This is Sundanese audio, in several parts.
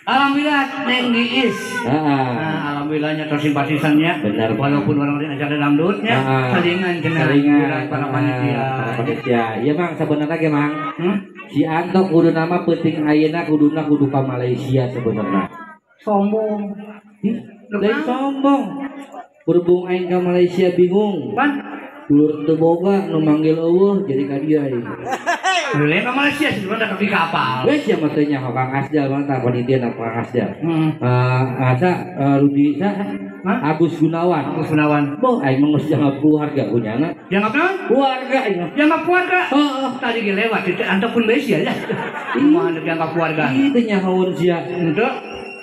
Alhamdulillah Neng Giis. Nah, alhamdulillahnya tersimpatisannya. Benar. Walaupun orang lain acara dangdutnya, salingan cenah. Salingan para panitia. Panitia. Iya Mang, sebenarnya ge Mang. Si Anto kudu nama penting ayeuna kuduna kudu ka Malaysia sebenarnya. Sombong. Lain sombong. Berhubung aing ka Malaysia bingung. Pan dulur teu boga nu manggil eueuh jadi ka dieu aing. Lain ka Malaysia sebenarnya di kapal. Geus ya mah teu nyaho Kang Asjal mah tah panitia na Kang Asjal. Asa Rudi sa Agus Gunawan. Agus Gunawan. Boh aing mah geus dianggap keluarga kunyana. Dianggap naon? Keluarga aing. Dianggap keluarga. Heeh. Tadi ge lewat teh antep pun Malaysia ya. Kumaha dianggap keluarga. Ih teu nyahoeun sia. Henteu.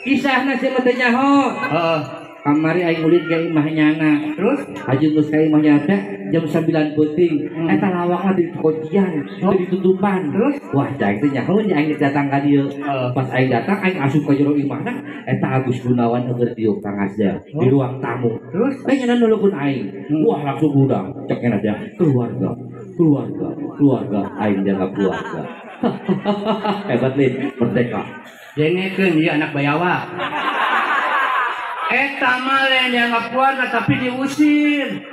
Kisahna sia mah teu nyaho. Heeh. Kamari aing ulin ka imah nyana. Terus haji geus ka imah nyana jam 9 peuting. Eta lawangna di kuncian, ditutupan. Terus wah cai teh nyaho nya aing datang ka dieu. Pas aing datang aing asup ka jero imahna eta Agus Gunawan keur diuk Kang Asjal di ruang tamu. Terus aing nyana nulukun aing. Wah langsung budang cek aja keluarga, keluarga, keluarga aing dianggap keluarga. Hebat lin, merdeka. Dengekeun ieu anak bayawa. Eta mah lain dianggap keluarga tapi diusir.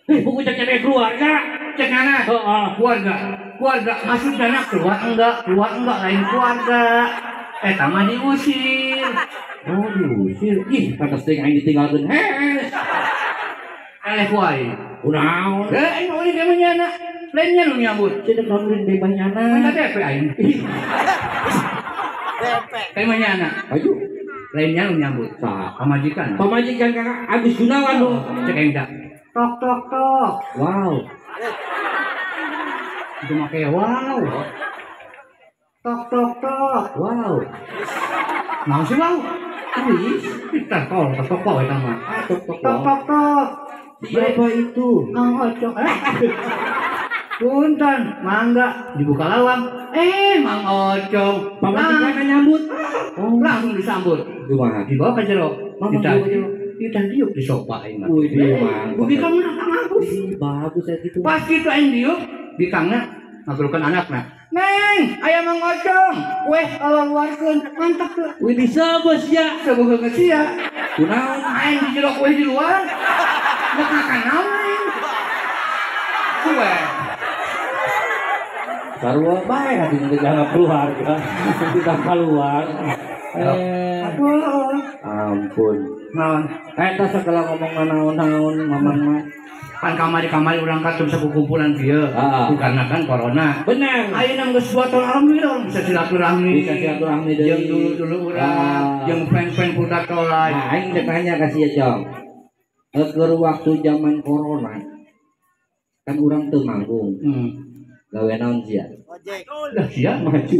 Buku cek nyana keluarga, cek nyana. Keluarga, keluarga maksud nyana keluar enggak lain keluarga. Eta mah diusir. Oh diusir, ih pantas teh aing ditinggalkeun. Hees. Eleh wae. Kunaon? Aing ulin ka nyana. Lain nya nu nyambut. Cenah ulin ka nyana. Mana DP aing. DP. Ka nyana. Ayo. Lainnya nu nyambut. Saha? Pamajikan. Pamajikan Kakak Agus Gunawan nu. Cek aing dah. Tok tok tok. Wow. Itu make wow. Tok tok tok. Wow. Naon sih wow? Wih, pintar tol tok tok eta mah. Tok tok tok tok tok. Siapa itu? Mang Ocong. Punten, mangga dibuka lawang. Mang Ocong. Pamajikan nyambut. Oh, langsung disambut. Gimana? Dibawa ke jero. Ditah diuk di sofa aing mah. Wih, mantap. Bikangna Kang Agus. Bagus ya gitu. Pas kitu aing diuk, bikangna ngagerukan anakna. Neng, aya Mang Ocong. Weh, kaluarkeun. Mantap tuh. Wih, disebut sia. Sebut ke sia. Kunaon? Aing di jero kue di luar. Nek makan naon aing? Kue. Sarua bae hati nu dianggap keluarga. Kita keluar. Aduh. Ampun. Naon? Eta segala ngomong naon-naon mamang mah. Pan kamari-kamari urang ka teu bisa kukumpulan kieu. Karena kan corona. Benar. Ayeuna geus 2 tahun alhamdulillah urang bisa silaturahmi. Bisa silaturahmi deui. Jeung dulu-dulu urang, jeung fan-fan putra tolai. Nah, aing teh tanya ka sia, Cong. Keur waktu zaman corona kan urang teu manggung. Gawe naon sia? Ojek. Lah sia maju.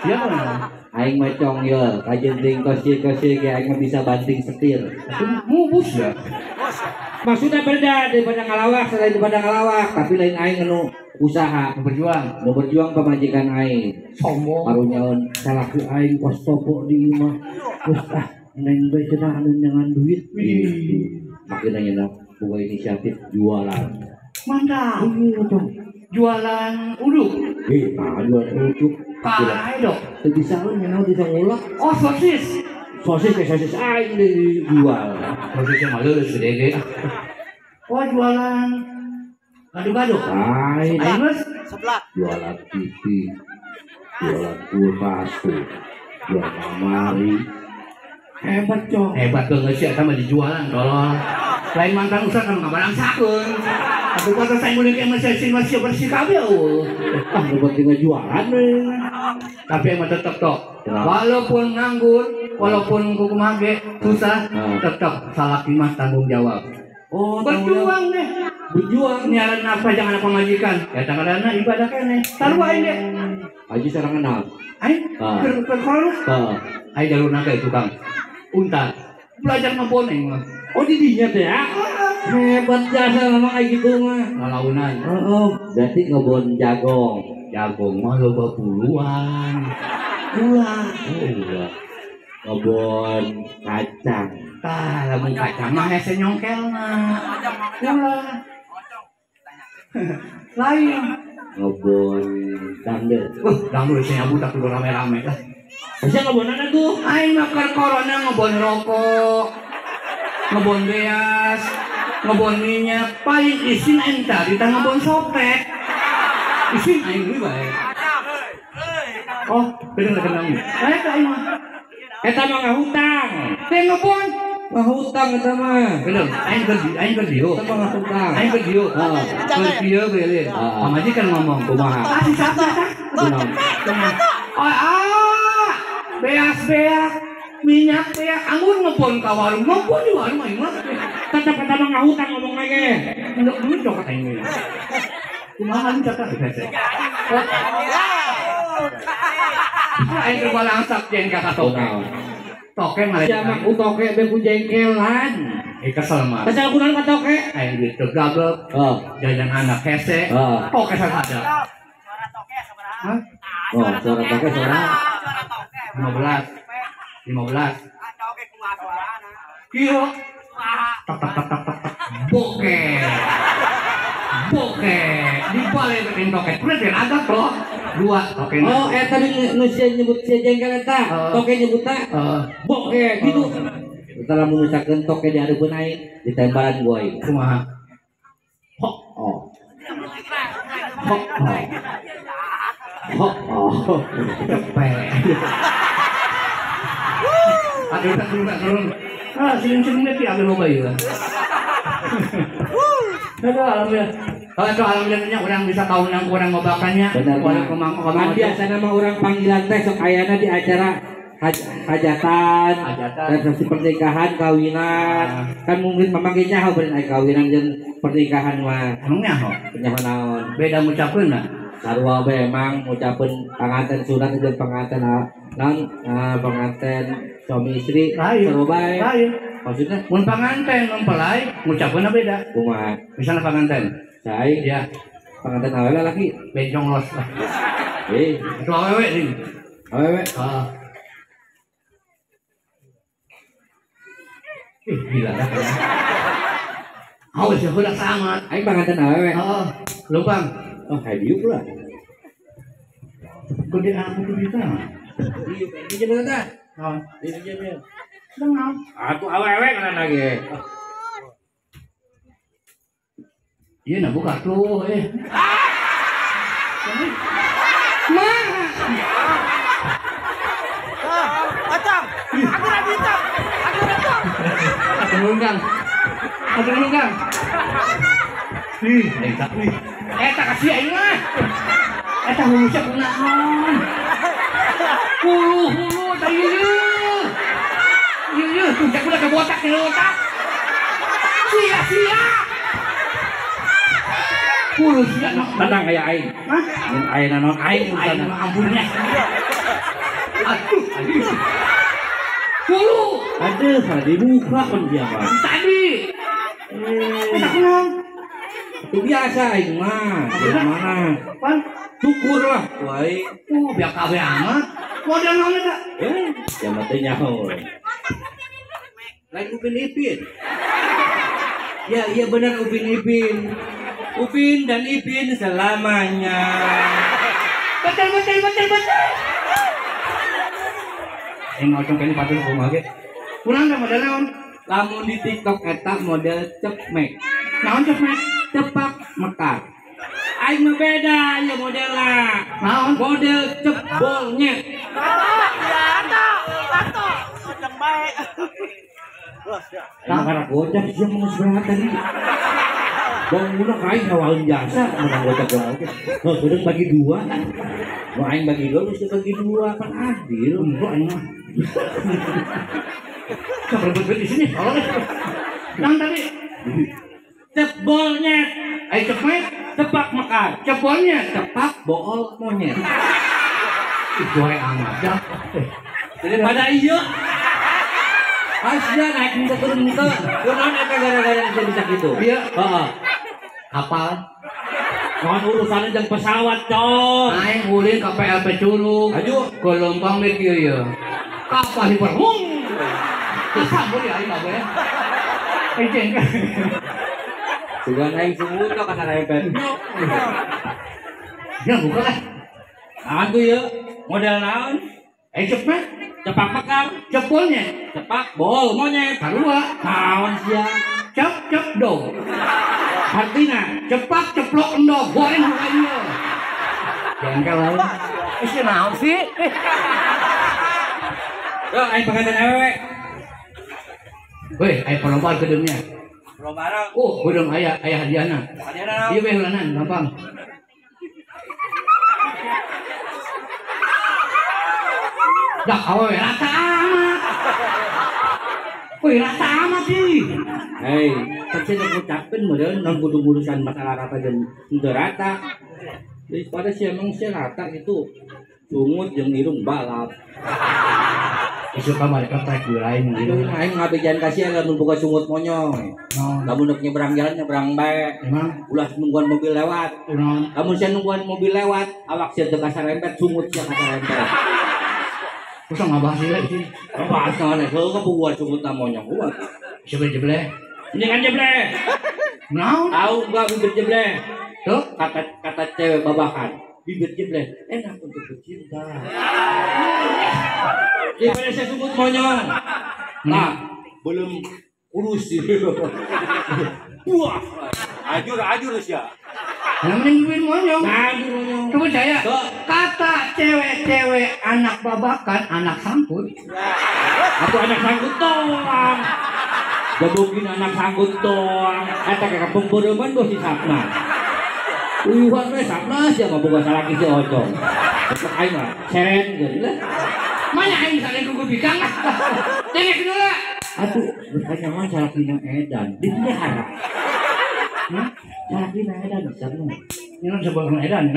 Sia mah. Aing mah cong ye, kajeun ting kosir-kosir ge aing mah bisa banting setir. Mubus ya. Maksudnya beda daripada ngalawak, selain daripada ngalawak, tapi lain aing anu usaha, berjuang. Mau berjuang pamajikan aing. Sombong. Karunyaeun salaki aing kos topo di imah. Geus ah neng bae cenah anu nyangan duit. Makin nanya boga inisiatif jualan. Mantap. Iya, Cong. Jualan uduk. Nah, jualan uduk. Kae dok. Teu bisa naon bisa ngulek. Oh, sosis. Sosis ya sosis aing dijual. Sosisnya mah leuleus gede ge. Oh, jualan gado-gado. Lain. Aing geus seblak. Jualan TV, jualan kulkas tuh, jualan lemari. Hebat, Cong. Hebat geus sia sama dijualan tolol. Lain mantan ustaz kan ngabarangsakeun. Atuh kata saya mulai ke masih masih bersih kabeh eueuh. Ah, nu penting jualan we. Tapi emang tetep tok. Walaupun nganggur, walaupun kumaha ge susah, tetep salaki mah tanggung jawab. Oh, berjuang deh. Berjuang nyaran nafkah jangan ada pamajikan. Ya tangadana ibadah keneh. Sarua aing ge. Haji sarangan naon? Aing keur corona. Heeh. Aing jalurna ka tukang unta. Belajar ngebon aing mah. Oh, di dinya teh ya? Hebat jasa memang kayak gitu mah. Ngalaunan. Oh, berarti ngebon jagong. Jagong mah loba puluhan. Ulah. Oh, ulah. Ngebon kacang. Tah, lamun kacang mah hese nyongkelna. Ulah. Lain. Ngebon dangdut. Dangdut saya budak udah rame-rame lah. Sia ngebonan atuh. Aing mah keur corona ngebon rokok. Ngebon beas, ngebon minyak, paling isin aing tadi tah ngebon sopek. Isin aing deui bae. Oh, bener kenal. Eta aing mah. Eta mah ngahutang. Teh ngebon ngahutang eta mah. Bener, aing keur dieu. Eta mah ngahutang. Aing keur dieu. Keur dieu beulin. Pamajikan ngomong kumaha? Ah, si sabda tah. Kumaha? Ah, beas-beas, minyak beas, anggur ngebon ka warung, ngebon di warung aing mah. Tetep eta mah ngahutang ngomong lagi. Endok duit cokot aing mah. Kumaha lu cakap hese. Ah, aing keur balangsak jeung ka toke. Toke malah sia mah ku toke be ku jengkelan. Kesel mah. Kesel kunaon ka toke? Aing duit teu gablek. Jajan anak hese. Toke sadar. Suara toke sabaraha? Hah? Oh, suara toke sabaraha? 15. 15. Ah, toke kumaha suarana? Kieu. Kumaha? Tak tak tak tak tak. Boke. Boke. Di balik bikin toke. Kudu agak loh. Dua toke. Oh, eta nu sia nyebut sia jengkel eta. Toke nyebutna boke gitu. Eta lamun misalkeun toke di hareupeun aing ditembalan ku aing. Kumaha? Hok. Oh. Hok. Hok. Oh. Cepet. Aduh, tak turun. Ah, sering-sering nanti ambil loba ieu. Aduh, alhamdulillah. Kalau itu alhamdulillahnya orang bisa kaunang kurang ngobakannya. Benar. Kan biasana mah orang panggilan teh sok ayana di acara hajatan, resepsi pernikahan, kawinan. Kan mungkin mamang ge nyaho beureun aya kawinan jeung pernikahan mah. Emang nyaho? Nyaho naon? Beda ngucapkeun na. Sarua bae emang ngucapkeun panganten sunat jeung panganten naon panganten suami istri sarua bae. Lain. Maksudnya mun panganten mempelai ngucapkeunna beda. Kumaha? Misalnya panganten. Cai ya. Panganten awewe laki bencong los. Itu awewe nih. Awewe. Heeh. Ih, gila dah. Awas ya udah sangat. Aing panganten awewe. Heeh. Lubang. Oh, kayak diuk lah. Gede aku tuh bisa. Diuk, ini jam berapa? Naon? Ini jam berapa? Naon? Atuh awewe kana lagi. Iya, nah buka tuh, eh. Mah. Acang, aku rapi Cang, aku rapi. Aku nunggang, aku nunggang. Ih, eta, ih. Eta kasih aing mah. Eta hulusnya kunaon. Hulu-hulu tah ieu. Ieu tuh udah kebotak di otak. Sia-sia. Hulu sia tenang aya aing. Hah? Mun aya naon aing aing mah ampunnya. Aduh, aduh. Hulu. Aduh, dibuka pun dia mah. Tadi. Eta kunaon? Itu biasa aing mah, di mana? Pan syukur lah wae. Biak kabeh amat. Model naon eta? Jaman teh nyaho. Lain Upin Ipin. Ya, iya benar Upin Ipin. Upin dan Ipin selamanya. Betul betul betul betul. Aing ngocong kene patut kumaha ge. Kurang da model naon? Lamun di TikTok eta model cepmek. Naon cepmek? Cepak mekar. Aing mah beda ya modelna. Naon? Model cebolnya. Aing mah gocap sia mah geus tadi. Bangunna ka aing ngawaeun jasa menang gocap wae. Heuh, kudu bagi dua. Mun aing bagi dua geus bagi dua pan adil. Enggak aing mah. Sok rebut di sini, tolong. Naon tadi? Cebolnya, ayo cepet, cepak mekar, cebolnya, cepak bool monyet. Ih, gore amat dah. Daripada iya, asya naik muka turun muka, kunaon eta gara-gara bisa bisa gitu. Iya, heeh. Kapal. Naon urusannya jeung pesawat, cok. Aing ulin ka PLP Curug. Aju, gelombang we kieu ye. Kapal hiper hung. Kesambur ya aing mah ya. Aing jengkel. Sugan aing sungut ka kasarepet. Ya buka lah. Naon tuh ye? Model naon? Cepet, cepak mekar, cepolnya, cepak bol monyet, sarua, naon sia, cep cep dog, artina cepak ceplok endog, goreng bukan ieu. Jengkel lain. Ih, naon sih? Yo, aing pengantin awewe. Weh, aing perlombaan gedungnya. Perlombaan. Oh, gedung aya, aya hadiahna. Hadiahna. Ieu weh heulanan, gampang. Dah awewe rata amat. Wih, rata amat sih. Hei, kan saya ngucapkeun meureun non kudu ngurusan masalah rata jeung henteu rata. Daripada si emang si rata itu sungut jeung irung balap. Isu kamari kan trek lain gitu. Aing ngabejan kasih lamun boga sungut monyong. Lamun rek nyebrang jalan nyebrang bae. Emang ulah nungguan mobil lewat. Lamun sia nungguan mobil lewat, awak sia teu kasarempet, sungut sia kasarempet. Terus ngabahas sih. Ngabahas naon heuh kabuguan sungut monyong kuat. Jeble jeble. Mendingan jeble. Naon? Tahu enggak bibir jeble? Tuh, kata cewek babakan, bibir jeble enak untuk bercinta. Daripada saya sungut monyong. Nah, belum kurus sih. Wah, ajur sih ya. Nah, mending bibir monyong. Nah, bibir monyong. Coba saya, kata cewek-cewek anak babakan, anak sangkut. Aku anak sangkut doang. Jabokin anak sangkut doang. Kata ke kampung Bodoman bos si Sapna. Uyuhan we Sapna sia mah boga salaki si Ocong. Besok aing mah seren geus lah. Mana aing saren ku bikang lah. Dengek heula. Atuh, geus kanyaman salakina edan. Dipelihara. Hah? Salakina edan Sapna. Ini sebuah edan.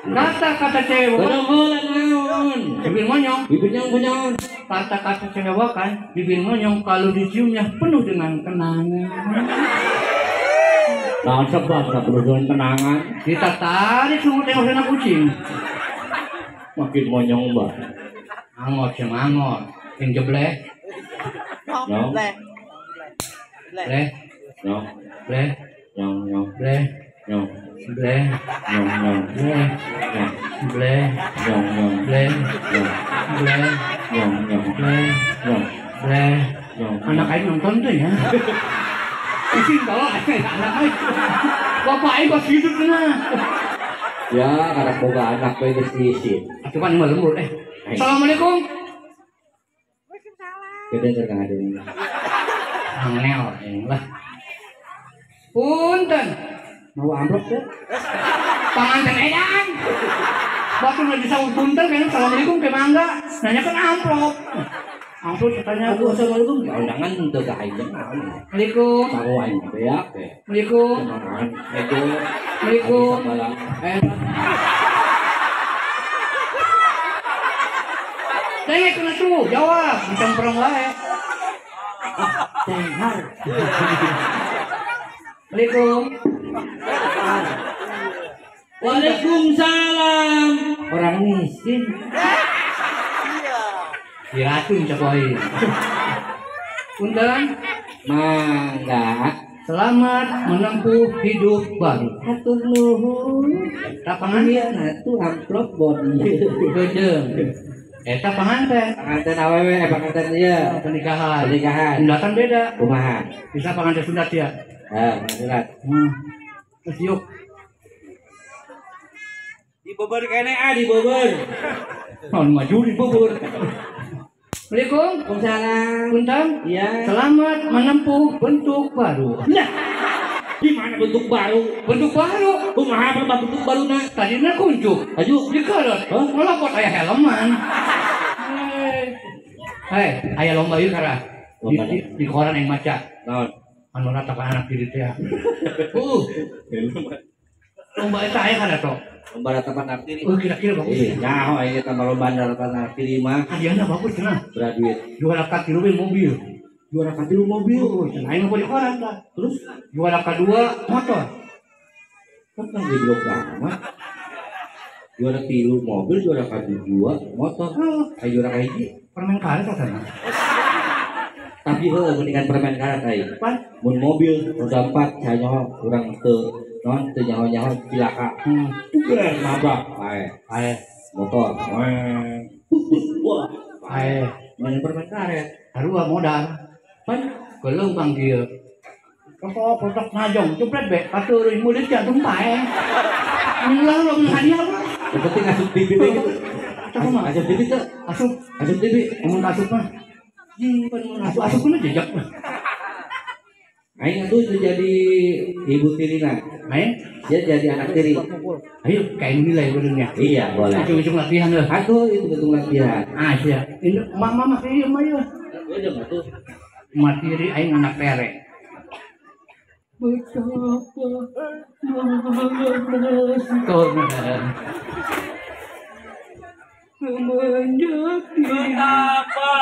Kata-kata cewek naon? Bibir monyong. Bibirnya monyong. Kata-kata cewek kan bibir monyong kalau diciumnya penuh dengan kenangan. Nah, sebab tak perlu dengan kenangan. Kita tarik sungut emosional kucing. Makin monyong mbak. Angot sih angot. Yang jebleh. Nyong. Bleh. Nyong. Bleh. Nyong nyong. Bleh. Nyong. Bleh. Nyong nyong. Bleh. Nyong. Bleh. Nyong nyong. Bleh. Nyong. Bleh. Nyong nyong. Bleh. Nyong. Bleh. Nyong. Anak aing nonton tuh ya. Izin kalau anak aing. Bapak aing pas hidup nah. Ya, karena boga anak bae geus diisin. Atuh kan mah lembur eh. Assalamualaikum. Waalaikumsalam. Gede keur ngadeung. Angel aing lah. Punten. Mau amplop teh? Panganten edan. Batur lagi sahur punten kayaknya assalamualaikum ke mangga. Nanya kan amplop. Amplop katanya aku assalamualaikum ya undangan teu ka aing naon. Assalamualaikum. Sawo aing beak teh. Assalamualaikum. Ego. Assalamualaikum. Dengek kena tuh, jawab, macam perang wae. Tenghar. Assalamualaikum. Waalaikumsalam. Orang miskin. Diracun cak wae. Punten. Mangga. Selamat menempuh hidup baru. Hatur nuhun. Tapangan ieu atuh amplop bon ieu. Geudeung. Eta panganten. Panganten awewe, panganten ieu. Pernikahan. Pernikahan. Sundatan beda. Kumaha? Bisa panganten sunat ya. Heeh, sunat. Terus yuk. Di Bogor kene ah di Bogor. Naon maju di Bogor. Assalamualaikum. Waalaikumsalam. Punten. Iya. Selamat menempuh bentuk baru. Lah. Gimana bentuk baru? Bentuk baru. Kumaha bentuk baru na? Tadina kuncup. Aju dikerot. Ngelopot aya helman. Hei, aya lomba ieu kara. Di koran yang maca. Naon? Anu ratapan anak diri teh. Lomba eta aya kada tok? Lomba ratapan anak tiri. Oh, kira-kira bagus. Iya, nyaho aya eta mah lomba ratapan anak tiri mah. Hadiahna bagus cenah. Berapa duit? Juara katilu mobil. Juara katilu mobil. Oh, cenah aing mah di koran tah. Terus juara kedua motor. Kan kan goblok amat. Juara tilu mobil, juara kedua motor. Aya juara kahiji permen karet cenah. Tapi heuh mendingan permen karet aing. Pan mun mobil roda 4 cenah urang teu non teu nyaho-nyaho cilaka. Tuger nabrak pae. Pae motor. Weng. Wah, ae, main permen karet. Sarua modal. Pan geuleuh bang kieu. Rokok produk najong jepret be paturuy mulut jantung pae. Ulah lo hadiah mah. Yang penting asup TV be gitu. Asup TV teh, asup, asup TV. Mun asup mah. Jing pan mun asup asup mah jejak mah. Aing tuh jadi ibu tirina. Aing dia jadi anak tiri. Ayo kayak nilai benernya. Iya, boleh. Ujung-ujung latihan lah. Atuh itu betul latihan. Ah, iya. Ini mama mah ieu mah ieu. Udah atuh. Emak tiri aing anak pere. Betapa semenjak betapa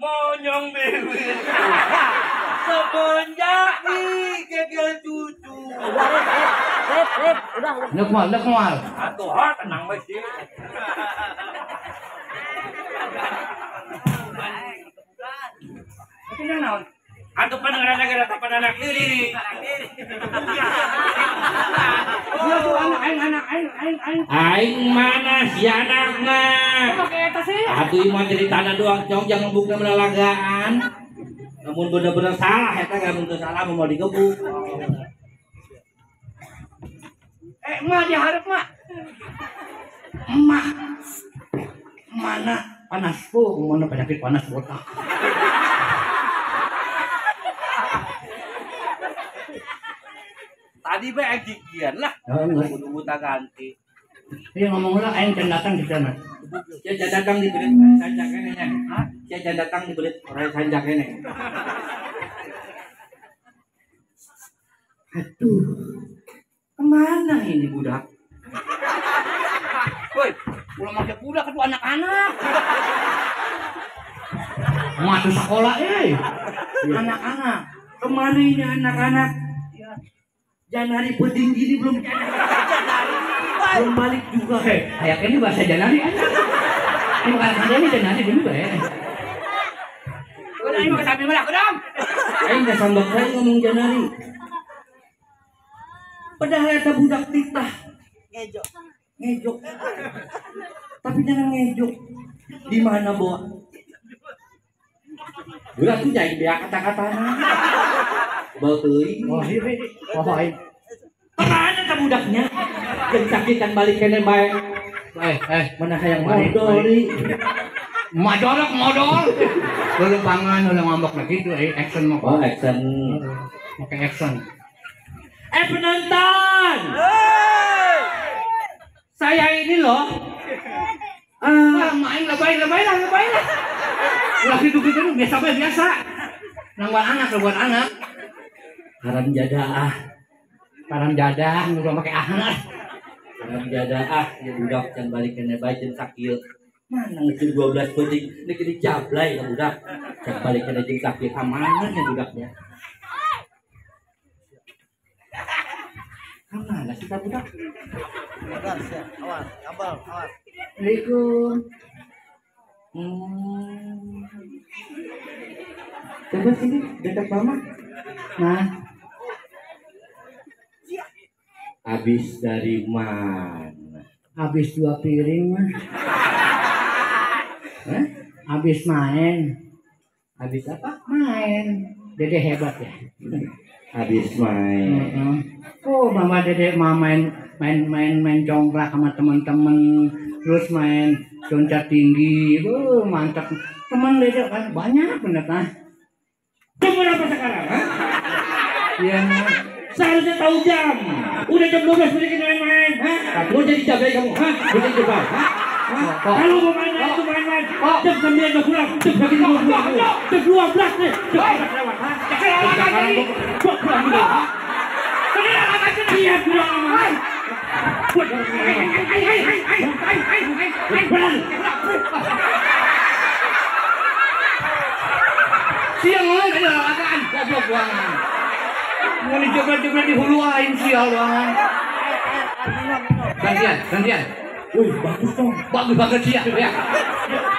monyong bibir semenjak digegel cucu. Udah. Nek mual. Atuh ha tenang bae sih. Tenang naon? Atuh pendengaran negara kapan anak diri. Iya tuh anak aing anak aing aing aing. Aing mana si anakna? Pakai eta sih. Atuh ieu mah ceritana doang cong jangan buka melalagaan. Namun bener-bener salah eta enggak mungkin salah mau digebuk. Emak diharap mak. Emak. Mana panas bu, mana penyakit panas botak. Tadi bae gigian lah. Kudu buta ganti. Iya ngomong lah aing can datang di sana. Sia can datang diberi sanjak kene nya. Hah? Sia can datang diberi sanjak kene. Aduh. Kemana ini budak? Woi, ulah make budak atuh anak-anak. Masuk sekolah eh. Anak-anak. Kemana ini anak-anak? Janari penting gini belum belum balik juga. Hei, kayak ini bahasa Janari aja. Ini bukan ada ini Janari dulu ya. Udah ini mau sambil malah kudam. Aing enggak sambak saya ngomong Janari. Padahal eta budak titah. Ngejok. Ngejok. Tapi jangan ngejok. Di mana bawa? Budak tuh jadi biak kata-katana. Bau teuing. Wah, iya. Wah, iya. Kemana ka budaknya? Jeung sakitan balik kene bae. Mana hayang modol deui. Modol modol. Leuleung pangan, leuleung ngambek nah kitu action mah. Oh, action. Make action. Penonton. Saya ini loh. Main lebay lah. Ulah gitu-gitu biasa bae biasa. Nang buat anak, buat anak. Haram jadah. Haram jadah, nu make anak. Haram jadah, ya budak can balik kene bae jeung sakieu. Mana ngeuceun 12 peuting, ini kini jablay ka budak. Can balik kene jeung sakieu ka mana nya budaknya? Ka mana sih ka budak? Awas, kabel, awas. Assalamualaikum. Coba sini dekat mama. Nah. Habis dari mana? Habis 2 piring mah. Hah? Habis main. Habis apa? Main. Dede hebat ya. Habis main. Oh, mama dede mama main congklak sama teman-teman, terus main loncat tinggi. Mantap. Teman dede kan banyak bener kan. Jam berapa sekarang? Hah? Ya. Seharusnya tahu jam. Udah jam 12 udah kita main-main. Hah? Mau jadi jablay kamu? Hah? Mau jadi jablay? Hah? Kalau mau main-main itu main-main. Jam 9 udah pulang. Jam 9 udah pulang. Jam 12 nih. Jam 12 lewat. Hah? Sekarang gua pulang dulu. Iya pulang. Siang ngomong tadi olahragaan, goblok buangan. Mau dijebret-jebret di hulu aing sial buangan. Gantian. Wih, bagus dong. Bagus banget sih ya.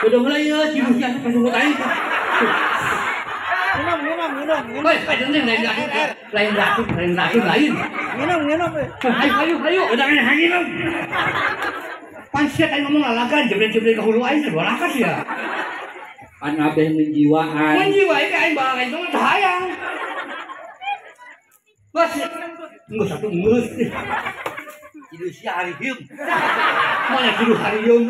Udah mulai ya, cibusian pas nunggu aing. Minum. Woi, lain racun, lain. Minum. Ayo. Udah kayak minum. Pan sia tadi ngomong lalagan, jebret-jebret ke hulu aing teh dua sia. Pan abeh menjiwaan. Menjiwai ke aing bakal itu mah hayang. Bos, geus satu geus. Kidu sia harieum. Mana kidu harieum?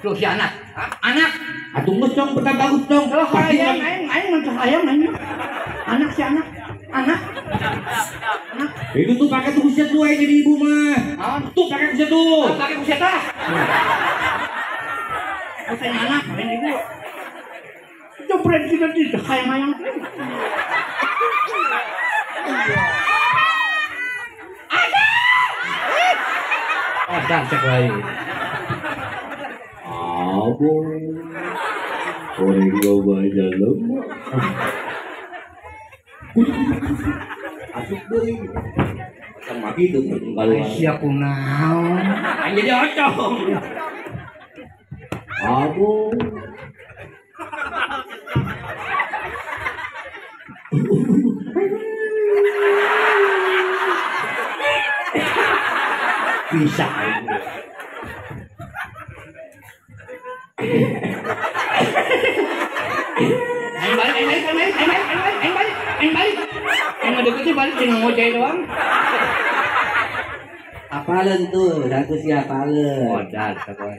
Tuh si anak. Anak. Atuh geus dong, betah bagus dong. Kalau hayang aing aing mah hayang aing. Anak si anak. Anak. Anak. Itu tuh pakai tuh buset lu aing jadi ibu mah. Tuh pakai buset tuh. Pakai buset ah. Buset anak, aing ibu. Jebret kita di hayang-hayang. Ada. Oh, dah cek lagi. Abo. Orang gua baca lemak. Asup deui. Sama gitu kalau sia kunaon. Aing jadi ocong. Abo. Bisa aing. Aing balik, aing balik, aing balik, aing balik, aing balik, aing balik. Aing mah deketin balik tinggal ngoceh doang. Apaleun tuh, aku siapaleun. Modal sakoy.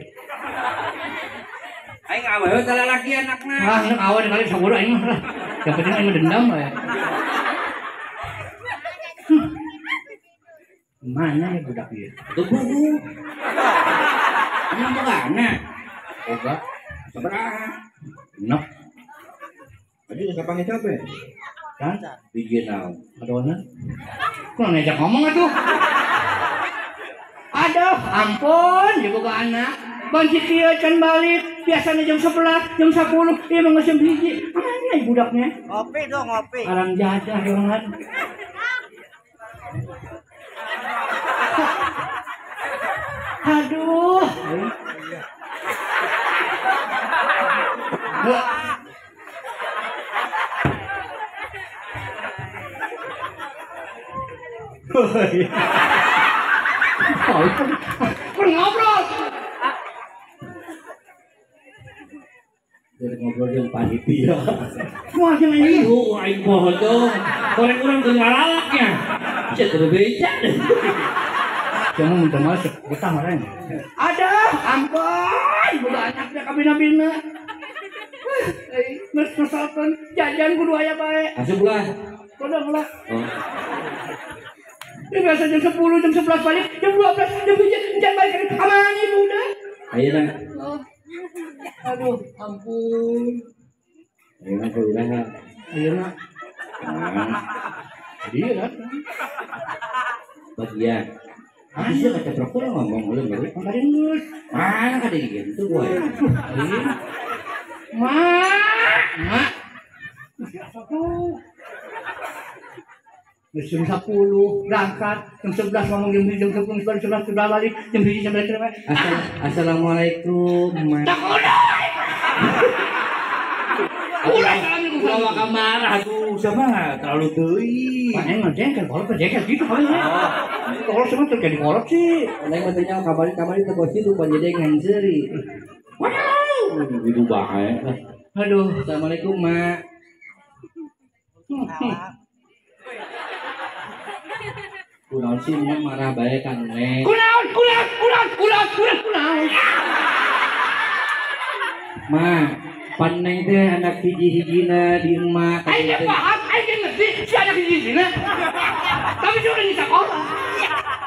Aing awewe teh lalaki anakna. Ah, anak awewe kali sabodo aing mah lah. Yang penting aing mah dendam lah ya. Mana ya budak ieu? Tuh buku. Emang boga anak? Boga. Sabaraha? Genep. Tadi geus kapanggih capek? Kan? Biji naon? Adonan. Kurang ngajak ngomong atuh. Aduh, ampun, ieu boga anak. Banci kieu can balik, biasanya jam 11, jam 10, ieu mah geus jam 1. Mana ieu budaknya? Ngopi dong, ngopi. Alam jadah doangan. Aduh. Oh, ngobrol. Dari ngobrol jeung panitia. Wah, jeung ini. Aduh, aing bodoh. Koreng urang teu ngalalaknya. Cek teu beca. Jangan minta masuk, betah marahnya. Aduh, ampun, boga anaknya kabina-bina. Geus ngesalkeun jajan kudu aya bae. Asup lah. Kodong lah. Oh. Ini biasa jam 10, jam 11 balik, jam 12, jam 1, jam balik ke kamar ibu udah. Ayeuna. Oh. Aduh, ampun. Ayeuna kumaha? Ayeuna. Dia kan. Bagian. Aku sih kata prokor ngomong belum baru. Tadi geus. Mana kata gitu gua ya. Ma, ma. Jam 10 berangkat, jam 11 ngomong jam 10, jam 11, 11 balik, jam 1 jam 11. Assalamualaikum, Ma. Tak udah. Ulah Ulah waka marah tuh sama terlalu teuing. Pan aing mah jengkel, kolot mah jengkel gitu kali ya. Kolot sama tuh jadi kolot sih. Aing mah teh nyaho kamari-kamari teh bos itu pan jadi ngan seuri. Wow. Gitu bae. Aduh, assalamualaikum, Mak. Kunaon sih Mak marah bae kan Neng. Kunaon, kunaon, kunaon, kunaon, kunaon, kunaon. Mak, pan Neng teh anak hiji-hijina di emak. Aing teh paham, aing teh ngerti si anak hiji-hijina. Tapi dia udah di sekolah.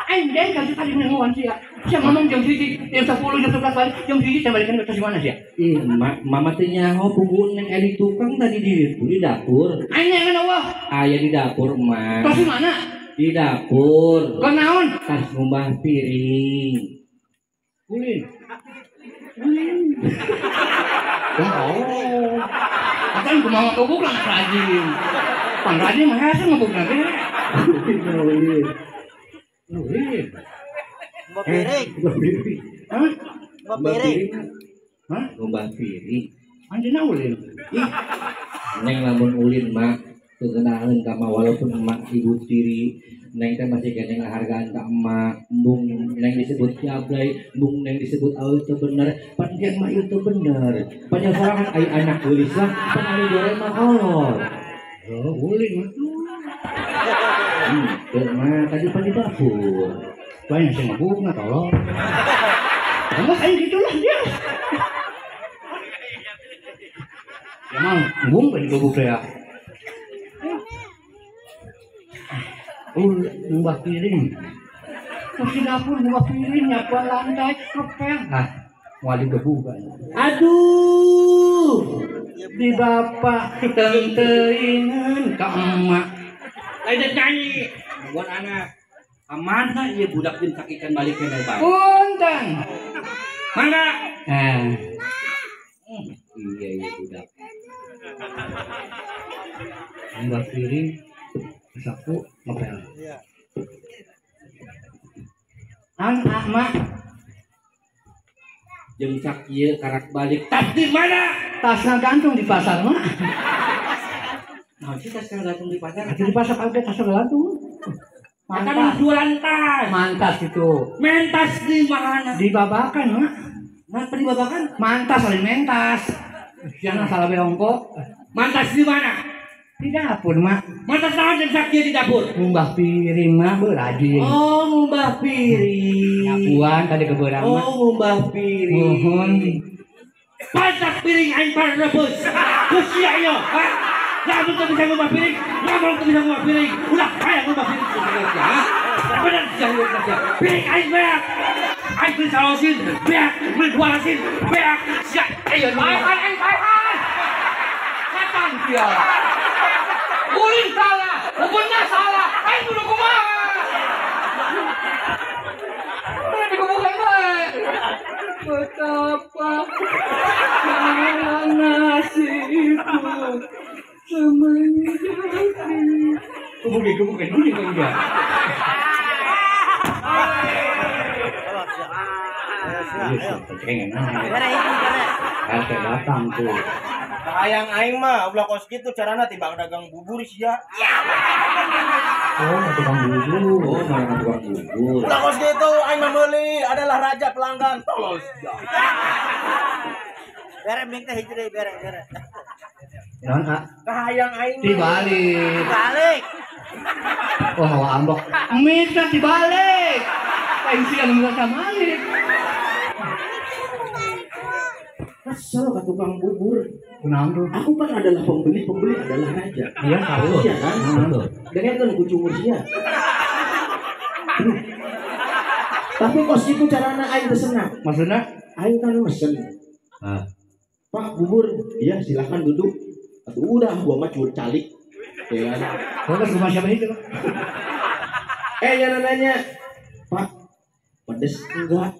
Aing jengkel sih tadi nengoan sih ya. Sia ngomong jam 1, jam 10, jam 11 balik, jam 1 saya balikan ke mana sih ya? Ih, mak, mama teh nyaho punggung Neng aya di tukang tadi di dapur. Aing nyangan eueuh. Aya di dapur, Mak. Tos di mana? Di dapur. Kunaon? Tas ngumbah piring. Ulin. Ulin. Oh. Atan kumaha ngebuk lah rajin. Pan rajin mah hese ngebuk nanti. Ulin. Ulin. Ngumbah piring. Hah? Ngumbah piring. Hah? Ngumbah piring. Anjeunna ulin. Ih. Neng lamun ulin mah Kegenahan ka mah walaupun emak ibu tiri, neng teh masih kene ngahargaan ka emak, embung neng disebut jablay, embung neng disebut awewe teu bener, pan dia mah ieu teu bener. Pan yang sorangan ai anak geulis lah, pan anu goreng mah kolor. Oh, ulin mah. Teu mah tadi pan di dapur. Banyak sing ngebuk tolong. Enggak kayak gitulah dia. Emang embung kan digebuk ya. Ngubah piring. Terus di dapur ngubah piring, nyapuan lantai, ngepel. Nah, mau digebuk kan. Aduh, di bapak tenteingan ka emak. Lain nyanyi buat anak. Amanah ieu budak jeung sakitan balik ke bae. Punten. Mangga. Iya iya budak. Ngubah piring, sapu ngepel. Iya. An mak jeung sakieu karak balik. Tas di mana? Tasna gantung di pasar mah. Nah, sih tas gantung di pasar. Di pasar ada tas gantung. Mantas jualan tas. Mantas itu. Mentas di mana? Di Babakan, mak. Kenapa di Babakan? Mantas oleh mentas. Jangan salah beongko. Mantas di mana? Di dapur, mak. Mantas naon jeung sakieu di dapur? Ngumbah piring mah berajin. Oh, ngumbah piring. Nyapuan tadi keberang mah. Oh, ngumbah piring. Nuhun. Pantak piring aing parebus. Geus sia ieu, ha? Lamun teu bisa ngumbah piring, lamun teu bisa ngumbah piring. Ulah hayang ngumbah piring ya. Bener sia ieu sia. Piring aing beak. Aing beli salosin, beak, beli dua lasin, beak. Sia ieu. Paehan aing paehan. Setan sia. Ulin salah, benar salah. Aing kudu kumaha? Mana dikubukan bae. Betapa salah nasibku semenjak kubukin dulu kan dia. Iya, datang tuh. Hayang aing mah ulah kos kitu carana tibang dagang bubur sia. Oh, tukang bubur. Oh, malah tukang bubur. Ulah kos kitu aing mah meuli adalah raja pelanggan. Tolol sia. Bere minta hijri bere bere. Naon, ah? Kahayang aing dibalik. Dibalik. Oh, hawa ambok. Minta dibalik. Aing sia nu minta balik. Kesel ke tukang bubur. Kunaon tuh? Aku kan adalah pembeli, pembeli adalah raja. Iya, tahu. Iya kan? Dan kan kucumur sia. Tapi kos itu carana aing pesenna. Maksudna? Aing kan mesen. Ah. Pak bubur, iya silahkan duduk. Atau udah gua mah cur calik. Ya kan? Gua kan rumah siapa itu? Ya nanya, Pak, pedes enggak?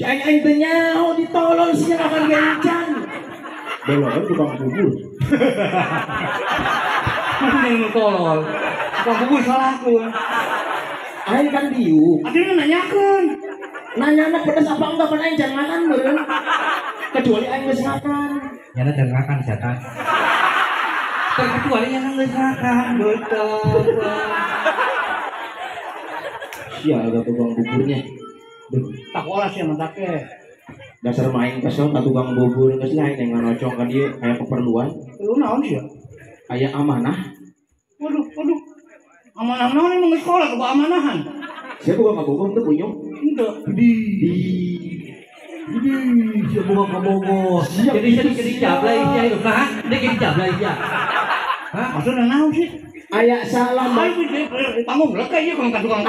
Aing aing teh nyaho ditolol sia kapan gencan. Bolon tukang bubur. Mana yang tolol? Tukang bubur salah aku. Aing kan diuk. Akhirnya nanyakeun. Nanyana pedes apa enggak kan aing jangan makan meureun. Kecuali aing geus makan. Nyana jangan makan setan. Terkecuali nyana geus makan. Betul. Sia agak tukang buburnya. Tak olah sih mentaknya. Dasar main kesel ka tukang bubur geus lain yang nganocong ka dieu aya keperluan. Lu naon sih? Aya amanah. Waduh, waduh. Amanah naon emang geus sekolah ke amanahan. Sia boga ka Bogor teu punyung? Henteu. Di. Di, sia boga ka Bogor. Jadi jadi jablay sia hidup nah, dia jadi jablay sia. Hah? Maksudna naon sih? Aya salam. Panggung leka ieu kalau ka tukang.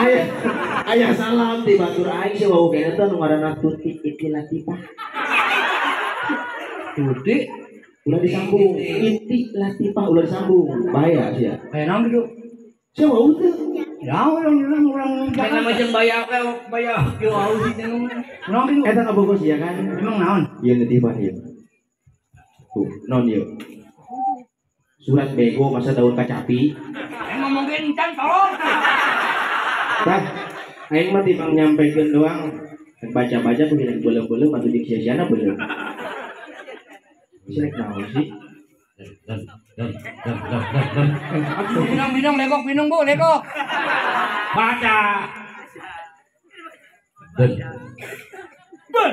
Aya salam di batur aing si wau kene teh nu ngaranna Tuti Iti Latifah. Tuti ulah disambung. Iti Latifah ulah disambung. Bahaya sia. Aya naon kitu? Sia wau teu. Ya urang urang Mana macam bayar bayar kieu wau sih teh naon kitu? Eta ka Bogor sia kan. Emang naon? Ieu Latifah ieu. Tuh, naon ieu? Surat bego masa daun kacapi. Ngomongin encan tolong. Tah, aing mah tibang nyampekeun doang. Baca-baca kudu beuleum-beuleum atuh jeung sia-siana beuleum. Bisa rek naon sih? Dan dan dan dan dan dan. Minum minum legok minum bu legok. Baca. Dan. Dan.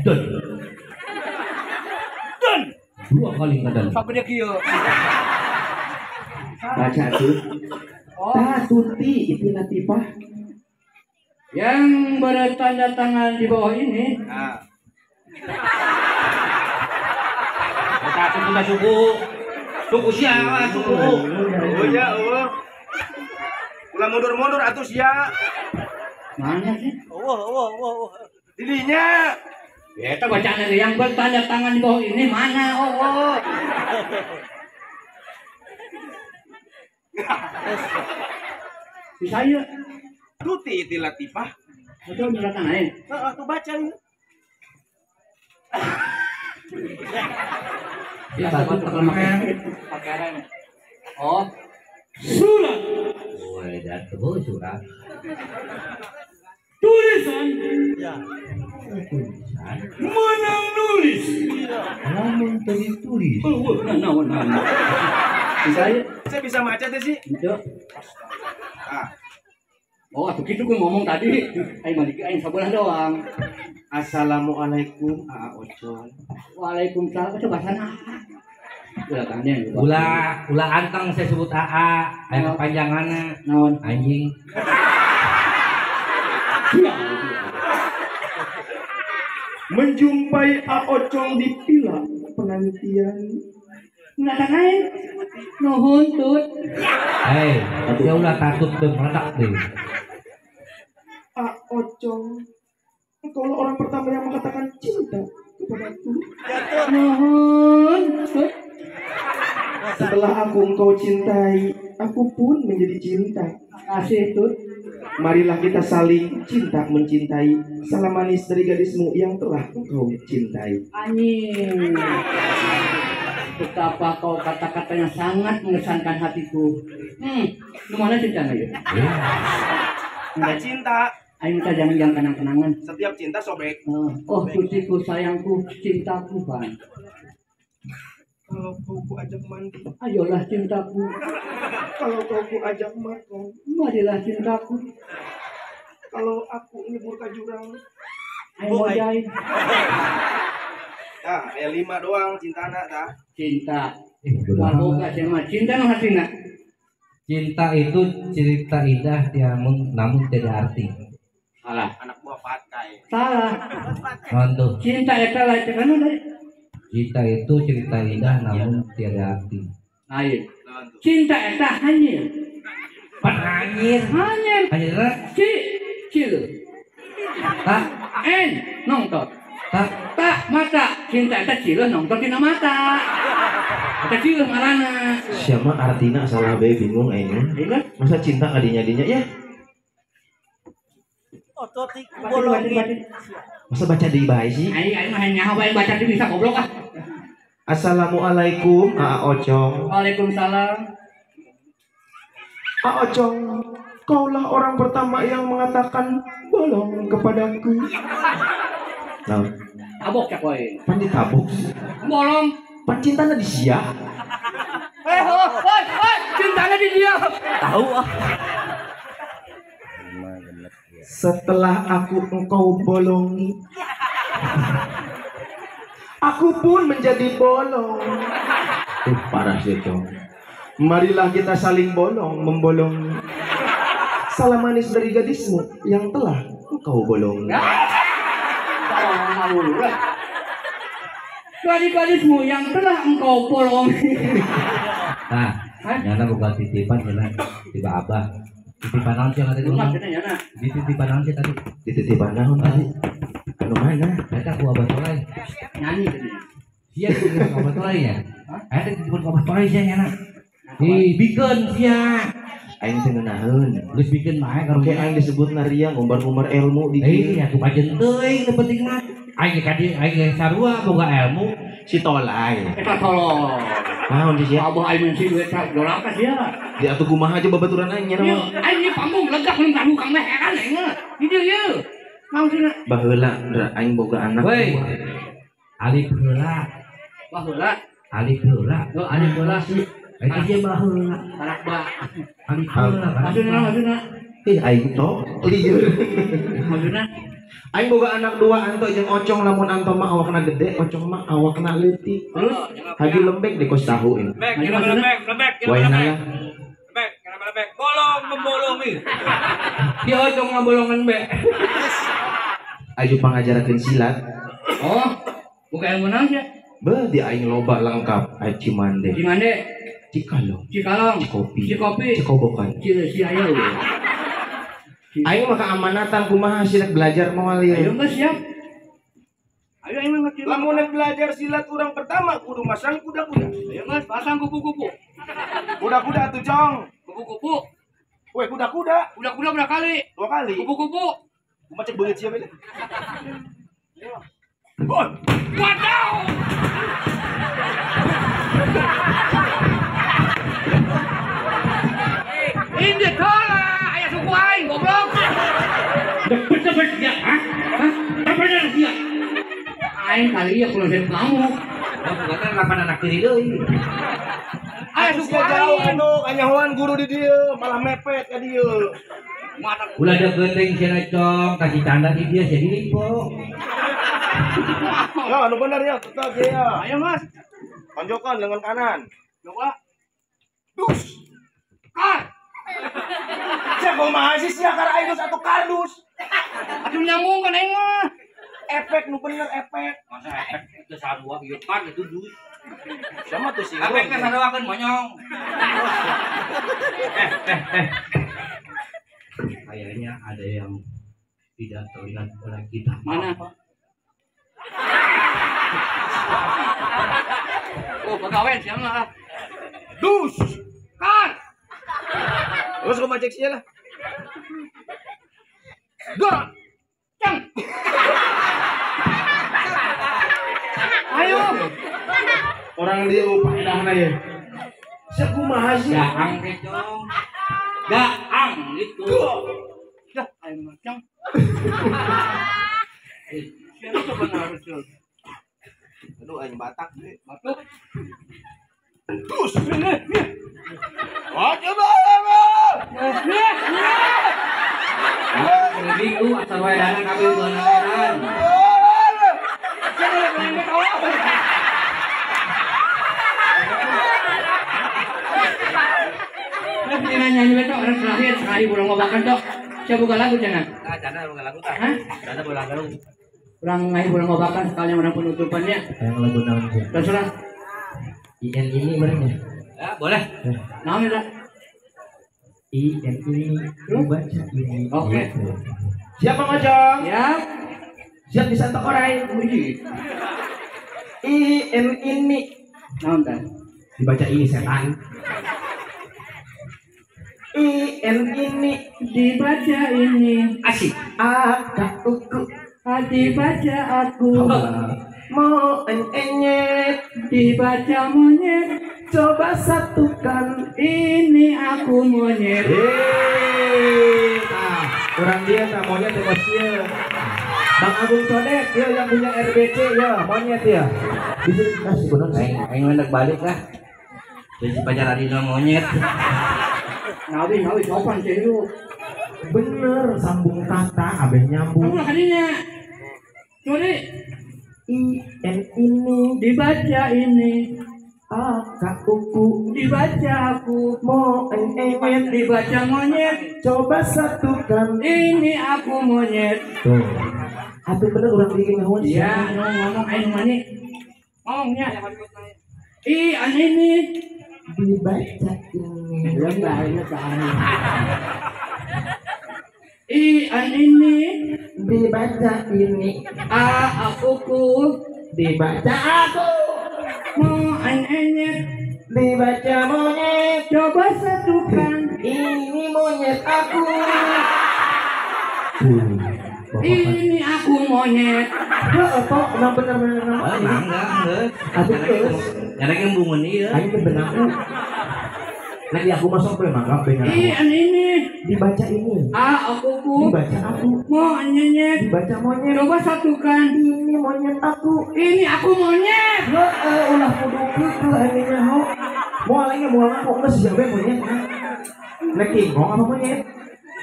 Dan. Dan. Dua kali ngadan. Sampai dia kieu. Baca tuh. Oh. Tah Tuti itu Latifah. Yang bertanda tangan di bawah ini. Ah. Baca suku tak suku. Suku siapa suku? Oh ya, oh. Ulah mundur-mundur atuh sia. Mana sih? Oh. Didinya. Ya, itu bacaan yang bertanda tangan di bawah ini mana? Oh. Si saya Tuti itu Latifah. Itu tanda tangan lain. Heeh, tuh baca ini. Ya, pakai. Oh. Surat. Oh, dan tuh surat. Tulisan. Ya. Tulisan. Menang nulis. Namun tulis. Oh, nah. Saya bisa baca teh sih. Itu. Ah. Oh, atuh kitu gue ngomong tadi. Aing mah aing sabelah doang. Assalamualaikum Aa Ocol. Waalaikumsalam. Coba sana. Ulah tanya. Ulah anteng saya sebut AA. Aya kepanjanganna. Naon? Anjing. Menjumpai A Ocong di pila penantian. Nggak lain. Nuhun tut. Hei, dia ulah takut tuh meledak deh. A Ocong, engkau orang pertama yang mengatakan cinta kepadaku. Nuhun tut. Setelah aku engkau cintai, aku pun menjadi cinta. Kasih tut. Marilah kita saling cinta mencintai. Salam manis dari gadismu yang telah engkau cintai. Anjing. Betapa kau kata-katanya sangat mengesankan hatiku. Mana cinta ya? Enggak cinta. Ayo minta jangan yang kenang-kenangan. Setiap cinta sobek. Oh, putihku, sayangku, cintaku, Bang. Kalau kau ku ajak mandi, ayolah cintaku. Kalau kau ku ajak makan, marilah cintaku. Kalau aku nyebur ke jurang, ayo mojain. Nah, kayak 5 doang cintana tah. Cinta. Boga siapa? Cinta no hatina. Cinta itu cerita indah namun tidak arti. Salah. Anak buah pakai. Salah. Nonton. Cinta itu lah cekanu tadi. Cinta itu cerita indah namun tiada arti. Ayo. Cinta itu hanyir. Hanyir. Hanyir. Hanyir. Ci, cil. Tak. En, nongtot. Tak. Tak mata. Cinta itu cil nongtot dina mata. Eta cil marana. Siapa artina salah be bingung aing. Masa cinta kadinya-dinya ya? Ototik bolongin. Masa baca di bae sih? Aing mah nyaho bae baca di bisa goblok ah. Assalamualaikum Aa Ocong. Waalaikumsalam. Aa Ocong, kaulah orang pertama yang mengatakan bolong kepadaku. Nah, tabok cak wae. Pan ditabok. Bolong. Pan cintana di sia. Eh, hoi, hoi, cintana di dia. Tahu ah. Setelah aku engkau bolongi, aku pun menjadi bolong. Parah sih dong. Marilah kita saling bolong membolongi. Salam manis dari gadismu yang telah engkau bolongi. Dari gadismu yang telah engkau bolongi. Nah, nyana bukan titipan, nyana tiba abah. Titipan naon sih tadi? Di titipan naon sih tadi? Di titipan naon tadi? Anu mana? Eta ku abah tolai. Nyanyi tadi. Sia ku abah tolai nya. Eta titipan ku abah tolai sia nyana. Di bikeun sia. Aing teh ngeunaheun. Geus bikeun mah karunya. Kayak aing disebut naria ngumbar-ngumbar ilmu di dieu. Eh, atuh kajen teuing nu penting mah. Aing ka dieu aing sarua boga ilmu si tolai. Eta tolong. Naon sih sia? Abah aing sih duit dolar ka sia. Di atuh kumaha aja babaturan aing nya mah. Aing ieu panggung legak mun ka tukang mah heran aing mah. Di dieu ieu. Naon sih? Baheula aing boga anak. Woi. Alif heula. Baheula. Alif heula. Oh, alif heula. Eta dia baheula. Anak ba. Alif heula. Maksudna. Ih aing to lieur. Maksudna aing boga anak dua Anto jeung Ocong lamun Anto mah awakna gede, Ocong mah awakna leutik. Terus haji lembek di kos tahu ini. Lembek, lembek, lembek. Lembek, kenapa lembek? Bolong membolongi. Dia Ocong ngabolongan be. Aju pangajarakeun silat. Oh, bukan ilmu naon sia? Beuh di aing loba lengkap aya Cimande. Cimande, Cikalong, Cikalong, Cikopi, Cikopi, Cikobokan. Cileusi aya we. Aing mah keamanatan kumaha silat belajar moal ieu. Ayo geus siap. Ayo aing mah ngerti. Lamun belajar silat urang pertama kudu masang kuda-kuda. Ayo geus pasang kupu-kupu. Kuda-kuda atuh Cong. Kupu-kupu. Weh kuda-kuda. Kuda-kuda berapa kali? 2 kali. Kupu-kupu. Kumaha cek beungeut sia we. Waduh. Ini tolak aya suku aing goblok. Bener-bener dia, hah? Bener dia. Aing kali ya kalau saya kamu. Bukan lapan anak tiri deui. Aya suku jauh aing. Anu kanyahoan guru di dieu malah mepet ka dieu. Ulah ada genteng cenah Cong, kasih tanda di dia jadi lipo. Ya anu bener ya, tetap ya. Ayo Mas. Tonjokan lengan kanan. Coba. Dus. Kar. Cek kumaha sih sia kar aing satu kardus. Aduh nyambung kan aing mah. Efek nu bener efek. Masa efek itu sarua ieu kan itu dus. Sama tuh sih. Efeknya saruakeun monyong. Kayaknya ada yang tidak terlihat oleh kita. Mana? Oh, pegawai siapa? Dus. Kar. Terus gua cek sia lah. Dua. Cang. Ayo. Orang dia paedahna ye. Sia kumaha sih? Daang teh Cong. Daang gitu. Dah, aing mah cang. Siapa coba harus. Aduh aing batak deui. Batuk. Dus. Wajib. Lebih ku asal wae dana kabeh bulan-bulan. Nyanyi beto orang terakhir sekali urang ngobakan tok. Sia buka lagu jangan. Tah jana buka lagu tah. Hah? Jana buka lagu. Urang ngahi urang ngobakan sekalian urang penutupannya. Yang lagu naon sih? Terserah. IN ini bareng ya? Ya, boleh. Naon eta? IN ini baca ini. Oke. Siap Bang Ocong? Siap. Siap disantok orai. IN ini. Naon tah? Dibaca ini setan. IN ini dibaca ini. Asik. A K U K. Dibaca aku. Mau enyet dibaca monyet. Coba satukan ini aku monyet. Nah, kurang dia tak monyet ya bos. Bang Agung Codek ya yang punya RBC ya monyet ya. Bisa dikasih bener. Aing hendak balik lah. Jadi pacar Adina monyet. Nawi nawi sopan sih lu. Bener sambung kata abeh nyambung. Aku lah kadinya. Curi. I N ini dibaca ini. A K U K dibaca aku. Mo N E dibaca monyet. Coba satukan ini aku monyet. Tuh. Atuh bener urang bikin ngahun. Iya, ngomong aing mani. Ngomongnya. I an ini dibaca ini. I an ini dibaca ini. A aku ku dibaca aku. Mo an enyet dibaca monyet. Coba satukan ini monyet aku. Ini aku monyet. Ya apa emang bener-bener nama? Enggak, enggak. Atuh geus. Karena yang bungun ieu. Aing teh bener aku. Nanti aku masuk ke mangga bener. I an ini dibaca ini. A aku ku dibaca aku. Monyet dibaca monyet. Coba satukan ini monyet aku. Ini aku monyet. Heeh, ulah kudu keukeuh aing nyaho. Moal aing moal ngaku geus sia we monyet. Nek kingkong apa monyet?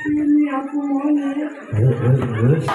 Ini aku monyet. Heeh, geus.